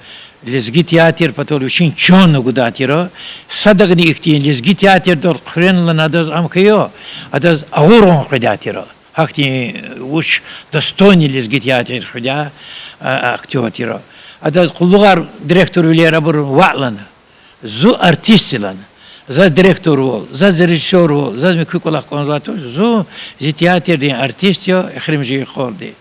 Лезги театр патал вичин чан гудай тир. Садазни ихьтин лезги театрдал хъуьрена лагьана адаз ам хьайи, адаз агъурун къведай тир. Гьахьтин вуч достойный лезги театр хуьдай, а, актёр тир. Адаз къуллугъар директорвилер абур ваъ лагьана. Зун артист я лагьана. Заз директорвал, заз режиссёрвал, заз муькуь кӀвалах кӀанзавайди туш, зун зи театрдин артист я, эхиримжи халкьдин.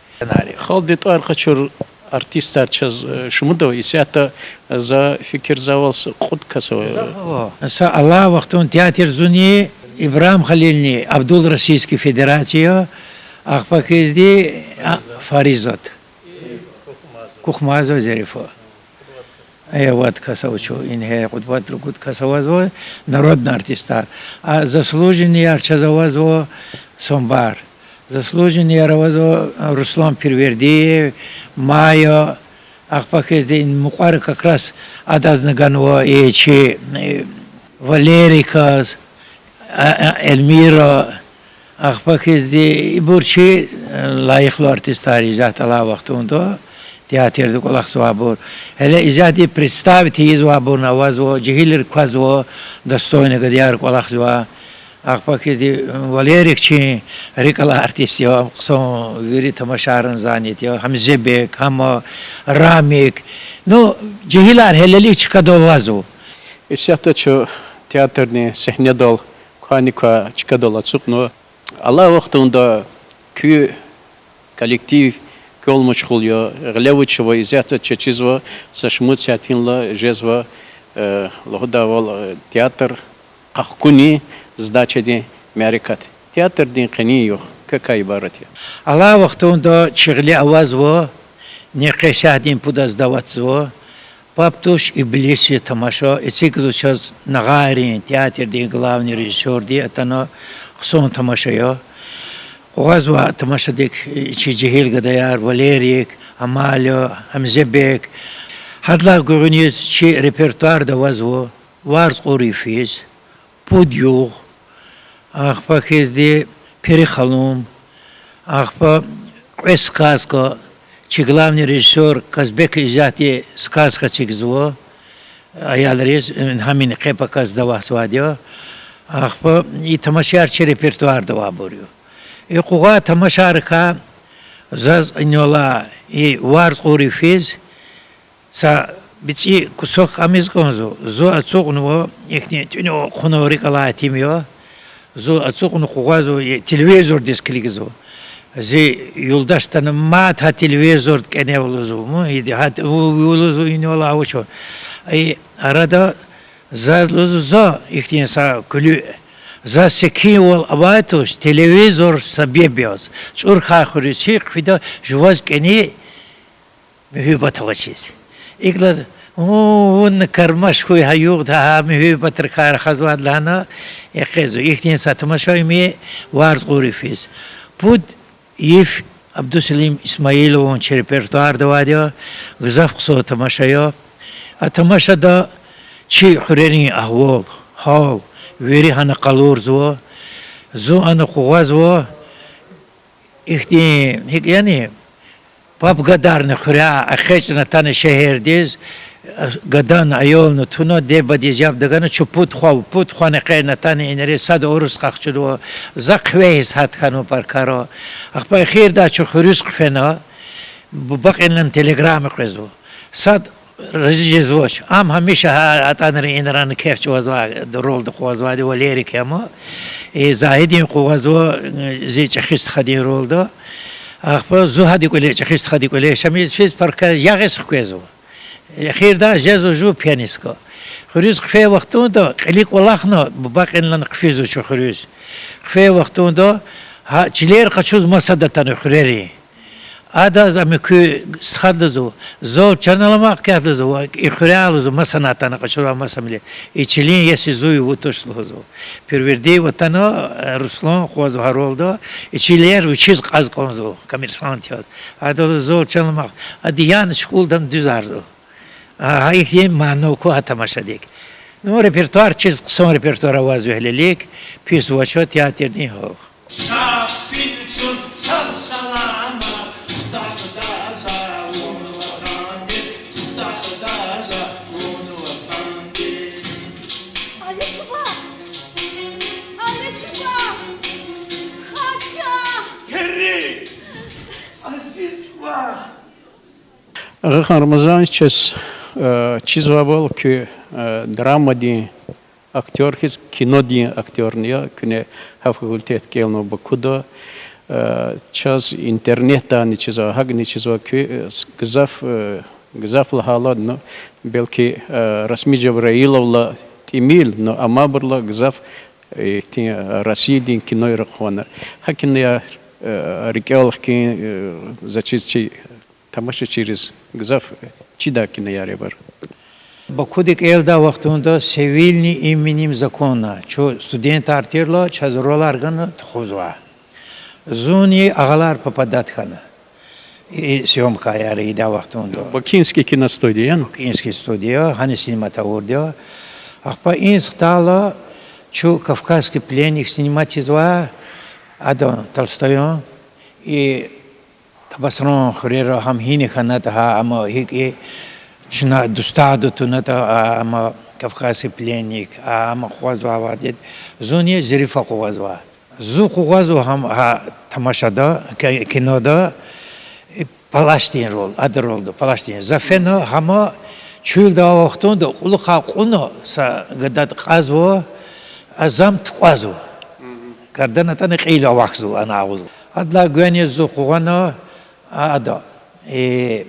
Халкьдин тӀвар къачур артистар чаз, э, шумуд ава, исятда за фикирзавал с-, кьуд кас ава. Са алай вахтунда театр зунни, Ибрагьим Халилни, Абдул Российский Федерация, ахпа хьизди, а, Фаризат. Кухмазова Зарифа. Э, вад кас ава чу, ингье кьуд-вад, ругуд кас авазва, народный артистар. А заслуженныйяр чаз авазва, Сомбар. Заслуженныйяр авазва, Руслан Пирвердиев, Майя, ахпа хьизди и мукьвара как раз адазни ганва, и чи, э, Валериказ, а, а, Эльмира, ахпа хьизди ибур чи, э, лайихлу артистар я исятда алай вахтунда, театрда кӀвалахзавайбур. Гьеле исятда представить ийизвайбурни авазва, жегьилрик квазва, достойный гадаяр кӀвалахзава. Ахпа хьизди, э, Валерик чи рикӀ алай артист я, хъсан вири тамашайран занят я, Гьамзебек, Гьама, Рамик. Ну, жегьилар гьелелиг чкадал авазва. Исятда чун театрдин сегьнедал квайни квай чкадал ацукьнава. Алай вахтунда куь коллектив квел машгъул я, гъиле вуч ава, исятда чечизва, са шумуд сятинла жезва, э, лугьудайвал, э, театр къахкуни сдачадин мярекат. Театрдин къенин югъ квекай ибарат я. Алай вахтунда чи гъиле авазва, ни къе сятдин пудаз даватзава, Паб туш, иблис я тамаша, эцигзава чаз Нагъайрин театрдин главный режиссёрди атана, хъсан тамаша я. Къугъвазва тамашадик чи жегьил гадаяр, Валерик, Амаля, Гьамзебек. Гьадалай гуьгъуьниз чи репертуарда авазва Варз кьур йифиз, Пуд югъ, ахпа хьизди Пери халун, ахпа кьве сказка, чи главный режиссёр Казбек исятда сказка эцигзава аялриз, гьам ина къе пака сдаватзавайди я. Ахпа и тамашаяр чи репертуарда авайбур я. И къугъвай тамашайрикай заз инвалай и Варз кьур йифиз са бицӀи кусок амаз кӀанзава, зун ацукьнава, ихьтин тӀуьна хъувунвай рикӀ алай итим я. Зун ацукьна къугъвазва, телевизордиз килигзава. Зи юлдаш атана, мад гьа телевизорда кӀане лугьузва, му иди, гьа, лугьузва, инвалай авачир. И арада заз лугьузва, за ихьтин са куьлуь, заз секинвал авай туш, телевизор себеб яз, чӀуракай хуьруьз гьикӀ фида, жуваз кӀани муьгьуьббат авачиз. ИкӀ лагьана, у, вунни кармаш хьуй гьа югъда, гьа муьгьуьббатрикай рахазвайди лагьана, экъечӀзава. Ихьтин са тамаша я им Варз кьур йифиз. Пуд йиф Абдусалим Исмаилован чи репертуарда авайди я, гзаф хъсан тамаша я. А тамашада чи хуьрерин агьвал, гьал, вири гьана къалурзава. Зун ана къугъвазва, ихьтин, гьикӀ яни, паб гадарни хуьряй экъечӀна атана шегьердиз, гадани аялни туна, диде-бубадиз яб тагана, чун пуд хва, пуд хвани экъечӀна атана, инри сада урус къахчунва, за хъвегьиз гьат хьанва паркара. Ахпа эхирдай чун хуьруьз хъфена, буба кьилелай телеграмма къвезва. Сад рази жезвач. Ам гьамиша гьа атӀанрин, инрани кеф чӀугвазвай ролда къугъвазвайди Валерик я ма. Э, Загьидин къугъвазва, э, зи чӀехи стхадин ролда. Ахпа зун гьадан кӀвале, чӀехи стхадин кӀвале яшамиш физ, паркар ягъиз хквезва. Эхирдай жезва жув пианистка. Хуьруьз хъфей вахтунда кьилив кӀвалахна, буба кьилелай хъфизва чун хуьруьз. Хъфей вахтунда гьа чилер къачуз масад атана хуьрерин. Адаз ам куь стхади лугьузва, зал чан аламай квехъ лугьузва, и хуьряй лугьузва, масанай атана къачурай масамиле. И чилин иеси зун я, вун туш лугьузва. Пирвердиев атана, э, Руслан къугъвазва гьа ролда, и чилер вичиз кьаз кӀанзава, коммерсант яз. Ада лугьузва, зал чан аламай, ада яна школдани дуьз арзава. А, гьа ихьтин мана ква гьа тамашадик. Ну, репертуар чиз хъсан репертуар авазва гьелелиг, пис вач театрдин гьал. Шад фин чун сагъ-саламат, хтахда за вун ватандиз, хтахда за Агъахан Рамазан, чаз, э, чизвайвал, куь, э, драмадин актёр хьиз, кинодин актёрни я, куьне гьа факультет кӀелнава Бакуда. Э, чаз интернетдани чизва, гьакӀни чизва куь, э, с-, гзаф, э, гзаф лагьайла, ну, белки, э, Расми Жабраиловла тӀимил, ну, амайбурулай гзаф, э, ихьтин, э, Россиядин кинойра хъвана. Гьа кинояр, э, рикӀел хкин, э, за чиз чи тамашачийриз гзаф чидай кинояр я абур. Бакуда кӀелдай вахтунда Севильни именем Закона чун студентар тирла, чаз ролар гана тухузва. Зунни агъалар попадать хьана и съёмкаяр ийидай вахтунда. Бакинский киностудия, яни? Бакинский студия, гьана синема тавурди я. Ахпа инс хтайла, чун Кавказский пленник синема тийизвай, ада Толстоен, и Табасаран хуьрера гьам гьина хьанатӀа гьа, амма гьикӀ чна дустагъда тунатӀа, а, амма Кавказский пленник, а, амма къугъвазвайди, зунни Зерифа къугъвазва. Зун къугъвазва гьам гьа тамашада, ки-, кинода, и палачдин рол, адан ролда, палачдин. За фена гьама чуьлда авай вахтунда кьулухъай кьуна са гадади кьазва, а зам тукӀвазва. Гардан атӀана кьил авахьзава, ана агъузва. Адалай гвени зун къугъвана, а, ада, э,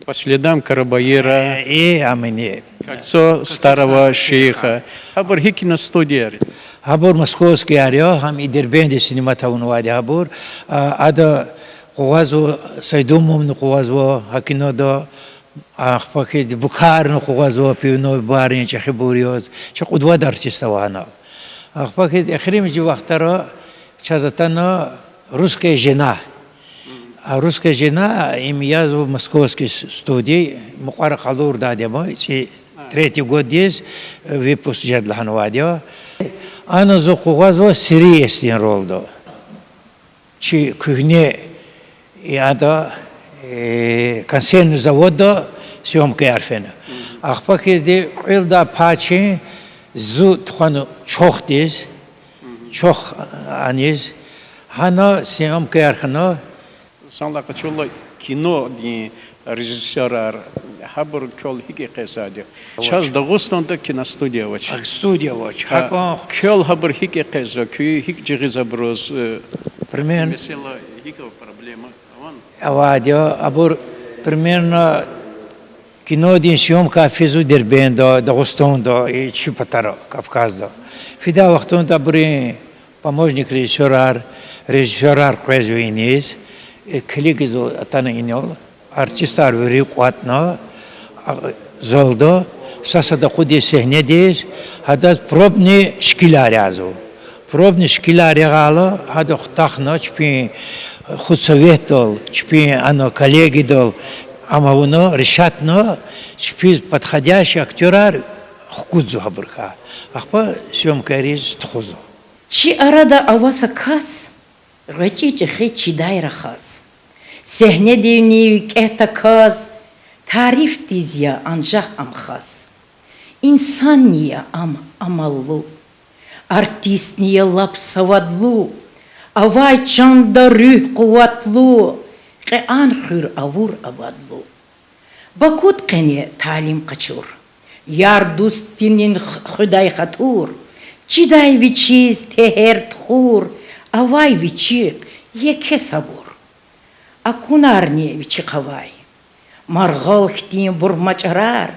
По следам карабоира, э, э, амни. Кольцо старого шейха. Гьабур гьи киностудияр я? Гьабур московскияр я, гьам и Дербентда синема тавунвайди гьабур. А, ада къугъвазва, Сайдумовни къугъвазва гьа кинода, ахпа хьиз Букарни къугъвазва, пивной барин чӀехибур яз, чи кьуд-вад артист ава гьана. Ахпа хьиз эхиримжи вахтара чаз атана Русская жена. А Русская жена им язва московский с-, студия, мукьвара къалурдайди я ма, чи третий годдиз выпуск жеда лагьанвайди я. Ана зун къугъвазва Сириесдин ролда. Чи куьгьне, и ада, э, консервный заводда съёмкаяр фена. Ахпа хьизди кьвед лагьай пайчин зун тухвана Чохдиз, Чох аниз, гьана съёмкаяр хьана. Санлай къачурла, кинодин режиссёрар, гьабурун квел гьикӀ экъечӀзавайди я? Чаз Дагъустанда киностудия авач. А, студия авач. А, гьакӀан квел гьабур гьикӀ экъечӀзава, куьн гьикӀ жагъизва абуруз, э, примерно, месэла гьикӀ ава, проблема авани? Авайди я, абур примерно кинодин съёмка физва Дербентда, Дагъустанда, и чи патара, Кавказда. Фидай вахтунда абурун помощник режиссёрар, режиссёрар къвезва иниз, э, килигзава атана инал, артистар вири кӀватӀна, а, залда, са-садаз акъудиз сегьнедиз, гьадаз пробный шикилар язва. Пробный шикилар ягъайла, гьада хутахна чпин худсоветдал, чпин ана коллегиядал, ам авуна, решатна, чпиз подходящий актёрар хкудзава гьабурукай. Ахпа съёмкайриз тухузва. Чи арада ава са кас, гъвечӀи-чӀехи чидай рахаз. Сегьнедивни викӀегь таказ, тарифдиз я анжах ам хас. Инсанни я ам амаллу, артистни я лап савадлу, авай чанда руьгь къуватлу, кьве ан хуьр авур абадлу. Бакуд къене талим къачур, яр-дустунин х-, хуьдай хатур, чидай вичиз тегьер тухур, авай вичихъ еке сабур. Акунарни вичихъ авай маргъал хьтинбур мачӀарар,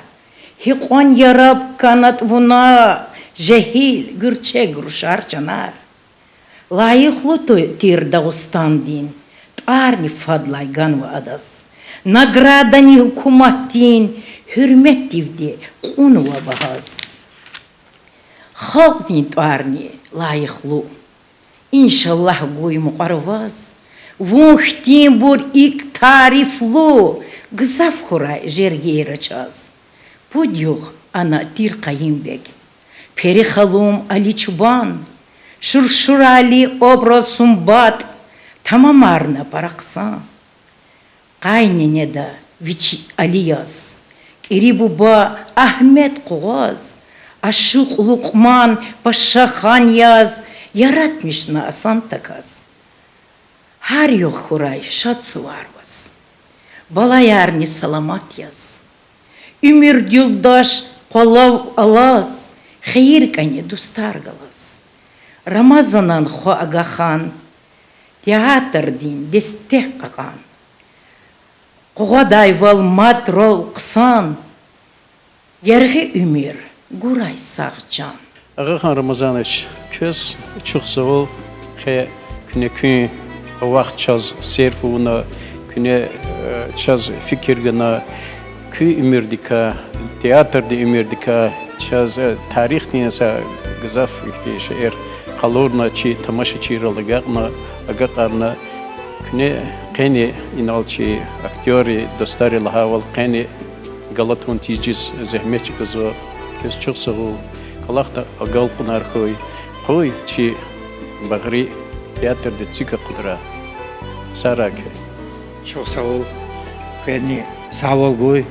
гьикьван яраб канатӀ вуна, жегьил гуьрчег рушар чанар. Лайихлу ту-, тир Дагъустандин тӀварни фадлай ганва адаз. Наградани гьукуматдин гьуьрметдивди кьунва багьаз. Халкьдин тӀварни лайихлу. Иншаллагь, гуй мукьвара ваз, вун хьтинбур икӀ тарифлу гзаф хьурай жергейра чаз. Пуд югъ ана тир Къайимбег, Пери халун, Али Чубан, Шуршурали образ, сумбатӀ тамамарна пара хъсан. Къай ненеда вичи Али яз, кӀири буба Агьмед къугъваз, ашукь Лукьман паша хан яз яратмишна асантаказ. Гьар югъ хьурай шад сувар ваз, балаярни саламат яз. Уьмуьр, юлдаш, къвалав алаз, хийир кӀани дустар галаз. Рамазанан хва агакьан, театрдин дестек кьакьан, къугъвадайвал мад рол хъсан, яргъи уьмуьр гурай сагъ чан. Агъахан Рамазанович, квез чухсагъул, къе куьне куьн вахт чаз серф авуна, куьне, э, чаз фикир гана, куь уьмуьрдикай, театрдин уьмуьрдикай, чаз, э, тарихдин са гзаф ихьтин шейэр къалурна, чи тамашачийрал агакьна, агакьарна, куьне къени инал чи актёрри, дустари лагьайвал, къени галатун тийижиз зегьмет чӀугвазва. Квез чухсагъул, кӀвалахда агалкьунар хьуй, къуй чи багъри театрди цуьк акъудрай. Сагърай квез. Чухсагъул, квезни сагъвал гуй,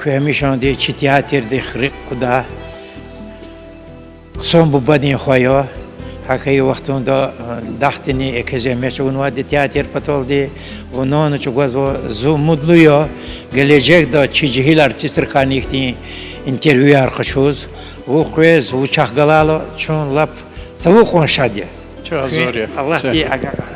куь гьамишанди чи театрдихъ рикӀ кудай. Хъсан бубадин хва я. ГьакӀ хьайи вахтунда, э, дахдини еке зегьмет чӀугунвайди театр паталди, вуна чӀугвазва, зун умудлу я, гележегда чи жегьил артистрикайни ихьтин интервьюяр къачуз, вун къвез, вун чахъ галайла чун лап цавукьван шад я. Чухсагъул я. Аллагьди агакьарда.